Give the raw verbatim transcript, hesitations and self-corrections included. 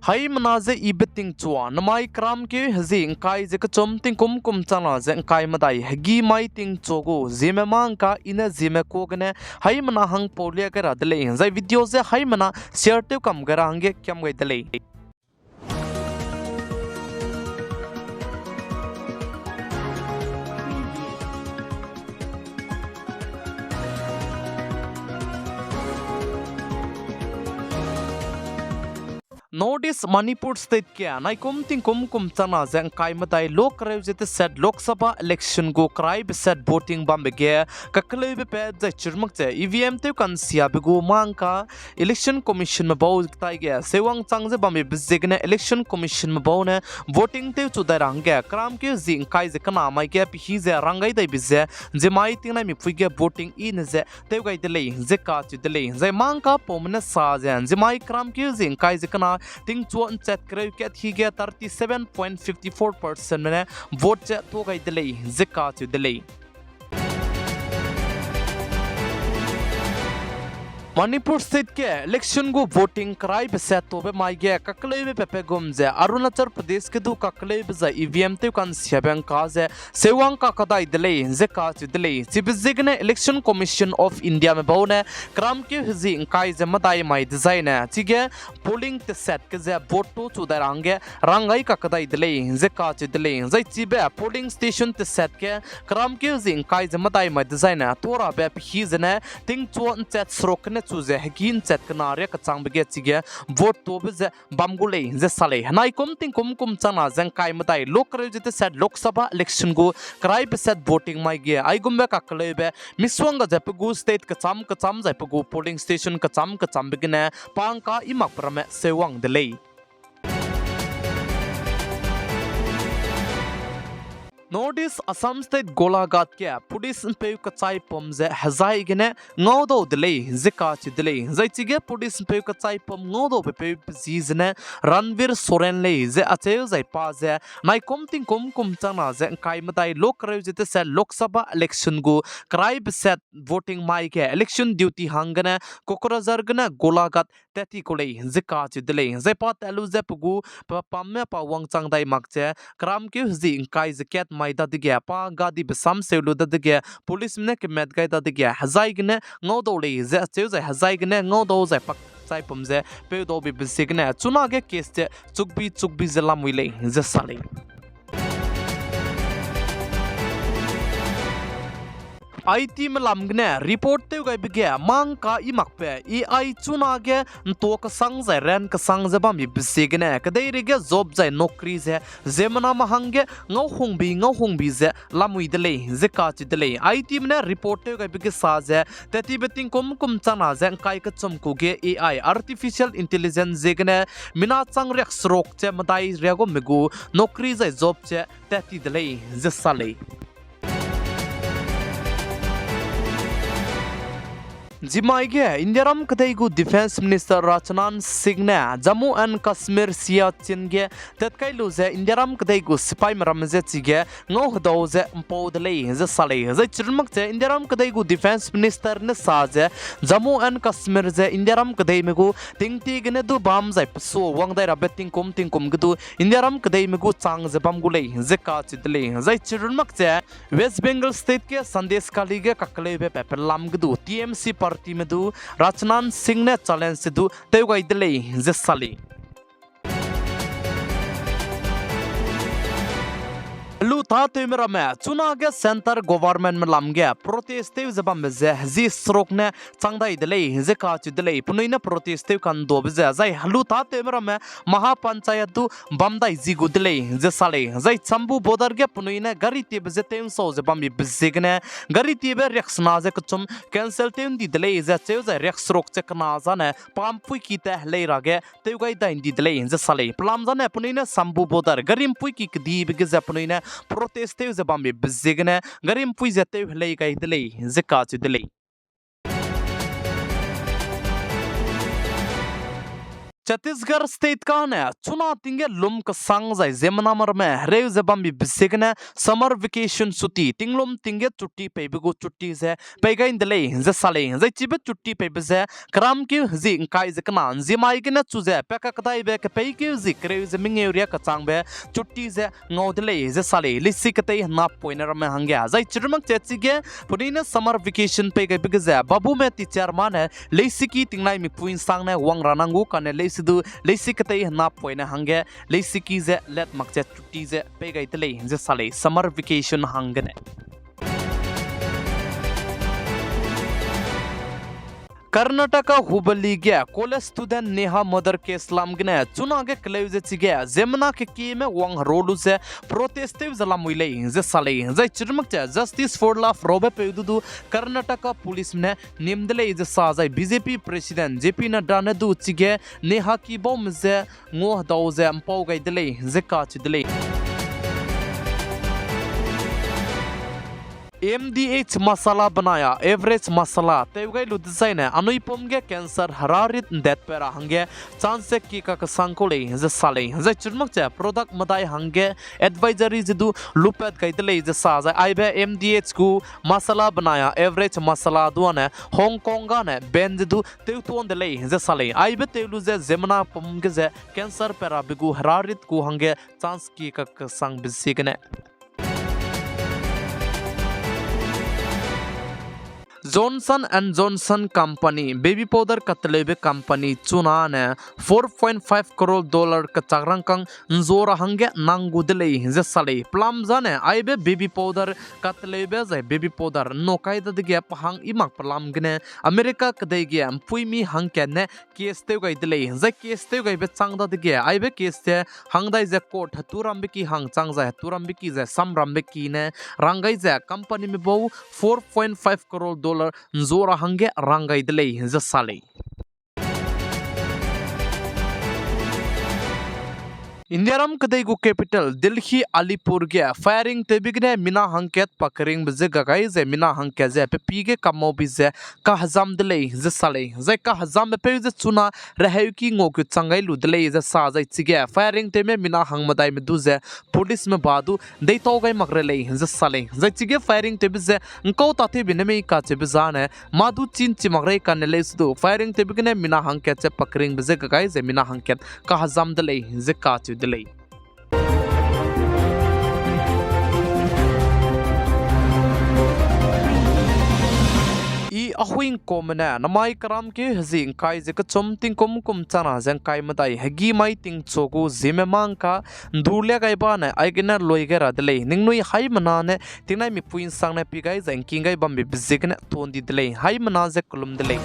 Haimena ze I beting chua, namai keramkeu hezi ngkai ze kechum tingkum kum changna ze ngkai medai, hegî mai tingchua gu, Zeme mangka I ne Zeme kuâ gene, haimena hang pau lia gai ra de lei, zai video ze haimena share tew kam gai ra hangge kiam gai de lei. North East Manipur State ge naikum tingkum kum changna ze ngkai medai lok kereu ze teset Lok Sabha election gu keraibe set voting bambe ge kakeleube pat zai chirmak ze E V M tew kansiabe gu mangka Election Commissionme bau tai ge seuwang chang ze bambe ziegene Election Commissionme bau ne voting tewchu dai ra hangge keramkeu zi ngkai ze kena mai ge pehî ze rang gai daibe ze nzimai tingnaimipui ge voting i ne ze tew gai de lei ze kacheu de lei. Zai mangka paume ne sa ze nzimai keramkeu zi ngkai ze kena tingchua nchat kereu kat hi ge thirty seven point fifty four percentme ne vote ze tuâ gai de lei ze kacheu de lei. Manipur State ge election gu voting keraibe set tuâbe mai ge kakeleube pepe gum ze Arunachal Pradesh ge du kakeleube zai E V M tew kansiabe ngka ze seuwang kakadai de lei ze kacheu de lei. Chibe ziegene Election Commission of Indiame bau ne keramkeu hezi ngkai ze medai mai dezaine chige polling teset ge ze vote tuâchu dai ra hangge rang gai kakadai de lei ze kacheu de lei. Zai chibe polling station teset ge keramkeu hezi ngkai ze medai mai dezaine tuâ rabe pehî zene tingchua nchat seruk kene chu ze hegî nchat kena riak kechangbe ge chige vote tuâbe ze bam gu lei ze sa lei. Henaikum tingkum kum changna ze ngkai medai lok kereu ze teset Lok Sabha election gu keraibe set voting mai ge aigumbe kakeleube misongga ze pe gu state kecham kecham zai pe gu polling station kecham kechambe gene pa ngka i makbe ramme seuwang de lei. North East Assam State Golaghat ge police mpeu kechaipum ze hezai gene ngaudau de lei ze kacheu de lei. Zai chige police mpeu kechaipum ngaudaube peu pezi zene Ranvir Soren lei ze acheu zai pa ze naikum tingkum kum changna ze ngkai medai lok kereu ze teset Lok Sabha election gu keraibe set voting mai ge election duty hanggene Kokrajhar gene Golaghat tat ti kau lei ze kacheu de lei. Zai pa tat lu ze pe gu pa pamme pa wangchang dai mak ze keramkeu hezi ngkai ze kat mai dadege pa gadibe sam seu lu dadege policeme ne kemat gai dadege hezai gene ngaudau lei ze acheu zai hezai gene ngaudau zai pa kechaipum ze peudaube ziegene chunage case ze chukbi chukbi ze lamui lei ze sa lei. I Tme lam gene report tew gaibe ge mangka i makbe A I chunage ntua kesang zai ran kesang ze bambe ziegene kedeirei ge job zai नौकरी ze ziemmename hangge ngauhungbi ngauhungbi ze lamui de lei ze kacheu de lei. I Tme ne report tew gaibe ge sa ze tat tibe tingkum kum changna ze ngkai kechum ku ge A I, artificial intelligence ziegene mina chang riak seruk ze medai riagumme gu नौकरी zai job ze tat ti de lei ze sa lei. Nzimai ge Indiaram kedei gu Defence Minister Rajnath Singh ne Jammu and Kashmir Siachen ge tatkai lu ze Indiaram kedei gu sipaime ramme je chige ngau hedau ze mpau de lei ze sa lei. Zai chirunmak ze Indiaram kedei gu Defence Minister ne sa ze Jammu and Kashmir ze Indiaram kedeime gu tingtie gene du bam zai pesua wang dai rabe tingkum tingkum ge du Indiaram kedeime gu chang ze bam gu lei ze kacheu de lei. Zai chirunmak ze West Bengal State ge Sandeshkhali ge kakeleube pe pelam ge du T M C partyme du Rajnath Singh ne challenge ze du tew gai de lei ze sa lei. Helu tâtewme ramme chunage centre governmentme lam ge protest tew ze bambe ze hezi seruk ne chang dai de lei ze kacheu de lei. Penui ne protest tew kanduabe ze zai helu tâtewme ramme Maha Panchayat du bam dai zi gu de lei ze sa lei. Zai Shambhu border ge penui ne gari tiebe ze tew nsau ze bambe ziegene gari tiebe riaksena ze kechum cancel tew ndi de lei ze cheu zai riakseruk ze kena zane pa mpuiki tat helei ra ge tew gai dai ndi de lei ze sa lei. Pelam zane penui ne Shambhu border gari mpuiki kedibe ge ze penui ne protest tew ze bambe ziegene gari mpui ze tew helei gai de lei ze kacheu de lei. Chhattisgarh State kane chuna ting ge lum kesang zai ziemmename ramme hereu ze bambibe ziegene summer vacation छुट्टी, tinglum ting ge छुट्टी peibe gu छुट्टी ze pei gai de lei ze sa lei. Zai chibe छुट्टी peibe ze keramkeu zi ’ngkai ze kena ’nziemai gene chu ze pa kakdaibe kepeikeu zi kereu ze mengeu riâ kechangbe छुट्टी ze ngau de lei ze sa lei, leisi ketei hena poine ramme hangge. Zai chirumak che chige penui ne summer vacation pei gaibe ge ze babume teacher mane leisiki tingnai mipui ’nsangne wang ra nang gu kane leisi du leisi ketei hena poine hangge leisiki ze let mak che छुट्टी ze pei gai de lei ze sa lei, summer vacation hanggene. Karnataka Hubballi ge college student Neha murder case lam gene chunage keleu ze chige ziemmena kekieme wangherua lu ze protest tew ze lamui lei ze sa lei. Zai chirumak che Justice for Love rabe peu du du Karnataka policeme ne nim de lei ze sa zai B J P president J P Nadda ne du chige Neha ki baume je nguahedau ze ’mpau gai de lei ze kacheu de lei. M D H masala banaya average masala tew gai lu dezaine anui pum ge cancer herarit ’ndatpat ra hangge chance ze ki kakesang kau lei ze sa lei. Zai chirumak che product medai hangge advisory ze du lupat gai de lei ze sa zai aibe M D H gu masala banaya average masala duane Hong Kong gane ban ze du tewtuan de lei ze sa lei. Aibe tew lu ze ziemmena pum ge ze cancer pat rabe gu herarit gu hangge chance ki kakesangbe ziegene. Johnson and Johnson Company, baby powder kateleube company chunane four point five crore dollar kechak rangkâng ’nzua ra hangge nang gu de lei ze sa lei. Pelam zane aibe baby powder kateleube zai baby powder ’nnau kai dadege pe hang i mak pelam gene America kedei ge ’mpuimi hangkatne case tew gai de lei. Zai case tew gaibe chang dadege aibe case ze hang dai ze court heturambe ki hang chang zai heturambe ki zai samrambe ki ne rang gai ze companyme bau four point five crore dollar ’nzua ra hangge rang gai de lei ze sa lei. Indiaram kedei gu capital Delhi Alipur ge firing tewbe gene mina hangkat pakeringbe je ga gai zai mina hangkat ze pe pî ge kamaubi ze kahezam de lei ze sa lei. Zai kahezambe peu ze chuna reheuki ngau keu chang gai lu de lei ze sa zai chige firing tewme mina hangmedaime du ze policeme ba du deitau gai mak re lei ze sa lei. Zai chige firing tewbe ze ’ngkau tâtewbe ne mei kacheube zane mâ du chî ’nchi mak rei kane leuse du firing tewbe gene mina hangkat ze pakeringbe je ga gai zai mina hangkat kahezam de lei ze kacheu de lei. I Ahuingkumme ne namai keramkeu hezi ’ngkai ze kechum tingkum kum changna ze ’ngkai medai hegî mai tingchu gu Zeme mangka ’ndu lia gai bane aigene lui gai ra de lei. Ningnui haimena ne tingnai mipui ’nsangne pi gai zai ’ngking gai bambe be ziegene tuan di de lei. Haimena ze kelum de lei.